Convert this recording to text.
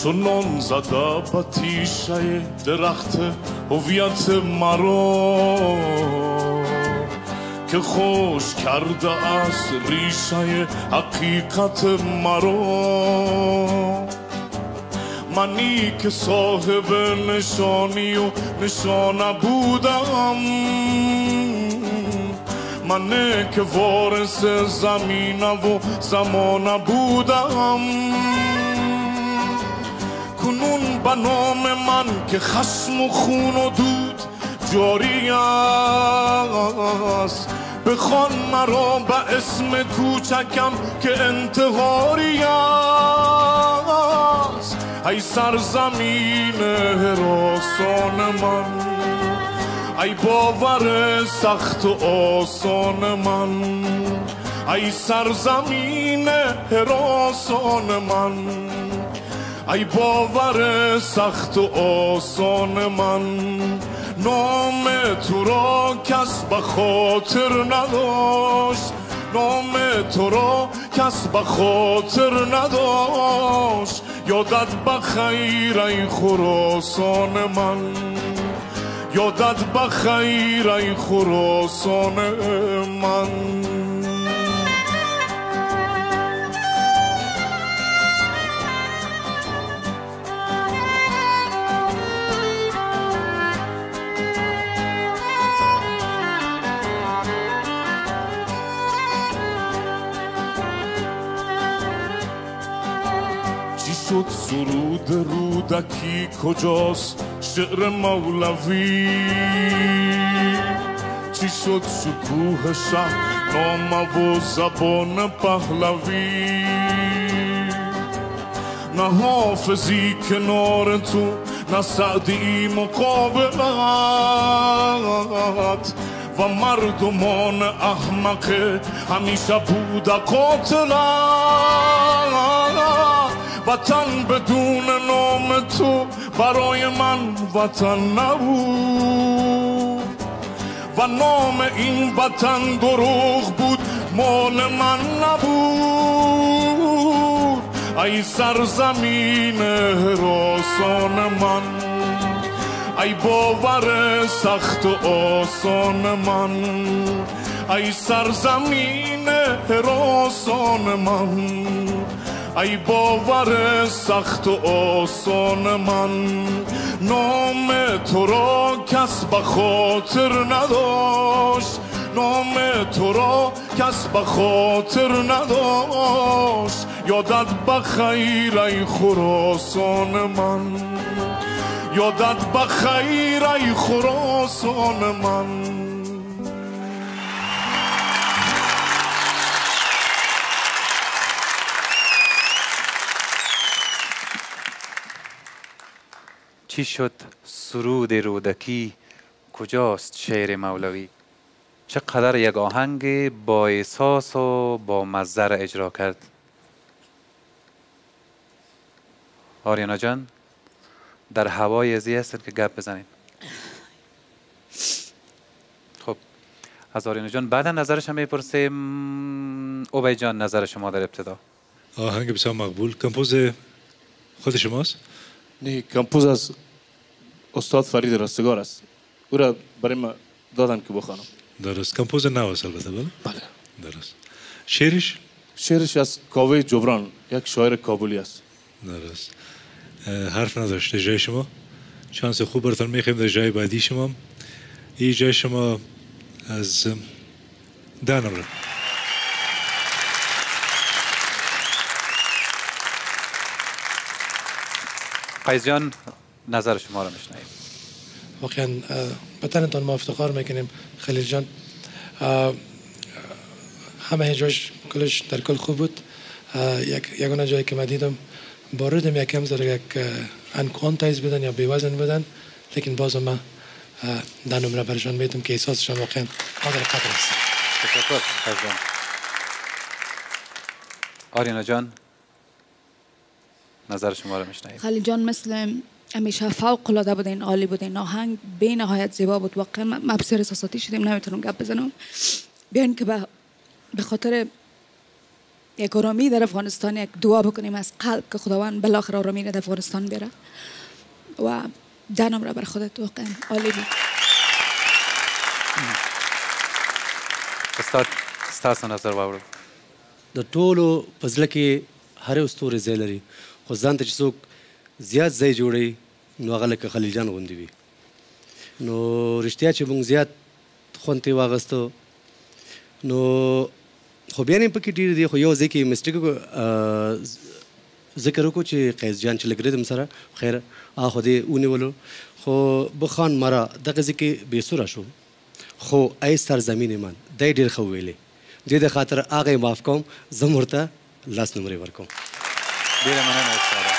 چنان زده به تیشه درخت هویت مرا که خوش کرده از ریشه حقیقت مرا. منی که صاحب نشانی و نشانه بودم، منی که وارث زمینه و زمانه بودم، کنون به نام من که خشم و خون و دود جاری است، بخوان مرا به اسم کوچکم که انتحاری است. ای سرزمین هراسان من، ای باور سخت و آسان من، ای سرزمین هراسان من، ای باور سخت و آسان من. نام تو را کس به خاطر نداشت، نام تو را کس به خاطر نداشت، یادت بخیر ای خراسان من، یادت بخیر ای خراسان من. شد سرود رودکی کجاست شعر مولوی، چی شد شکوه شه نامه و زبان پهلوی، نه حافظی کنار تو نه سعدی مقابلت، و مردمان احمق همیشه بوده قاتلت. وطن بدون نام تو برای من وطن نبود، و نام این وطن دروغ بود مال من نبود. ای سرزمین هراسان من، ای باور سخت و آسان من، ای سرزمین هراسان من، ای باور سخت و آسان من. نام تو را کس به خاطر نداشت، نام تو را کس به خاطر نداشت، یادت بخیر ای خراسان من، یادت بخیر ای خراسان من. چی شد سرود رودکی کجاست شعر مولوی؟ چقدر یک آهنگ با احساس و با مزه را اجرا کرد. آریانا جان در هوای ازی هستید که گپ بزنید. خب از آریانا جان بعدا نظرش هم میپرسیم. اوبی جان نظر شما در ابتدا. آهنگ بسیار مقبول. compose خود شماست؟ نه، compose از استاد فرید رستگار است. او را برای ما دادن که بخوانم. درست. compose نو است البته. بله؟ بله. درست. شعرش؟ شعرش از کاوه جبران، یک شاعر کابلی است. درست. حرف نداشت جای شما. شانس خوب براتون میخوایم در جای بعدی شما. این جای شما از 10 نمره. قیس جان نظر شما را میشنویم. واقعا به تنتان ما افتخار میکنیم خلیل جان. همه جاش کلش در کل خوب بود. یگانه جایی که من دیدم باردم یکم ذره یک unquantize بودن یا بیوزن بودن، لیکن بازم من 10 نمره برشان میدم که احساسشان واقعا قادر قدر است. تشکر قیس جان. آریانا جان نظر شما رو میشنویم. خلیل جان مثل همیشه فوق العاده بودین، عالی بودین، آهنگ بی نهایت زیبا بود. واقعا ما بسیار احساساتی شدیم، نمیتونم گپ بزنم. بیاین که به خاطر یک آرامی در افغانستان، یک دعا بکنیم از قلب که خداوند بالاخره آرامی در افغانستان بیاره. و 10 نمره بر خودت، واقعا عالی بود. استاد ستاسو نظر واورو. د ټولو په زړه کې هر یو ستوری ځای لري، خو ځان ته چې څوک زیات ځای جوړوي نو هغه لکه خلیل جان غوندې وي. نو رښتیا چې موږ زیات خوند ترې واخیستو، نو خو بیا نه پکې ډېر دي، خو یو ځای کې mistake ذکر وکړو چې قیس جان چې لږ rhythm سره خیر هغه خو دې ونیولو، خو بخان مرا دغه ځای کې بې سوره شو. خو ای سرزمین من دی ډېر ښه وویلې، دې د خاطر هغه یې معاف کوم، زه هم ورته 10 نمرې ورکوم. ډېره مننه استاده.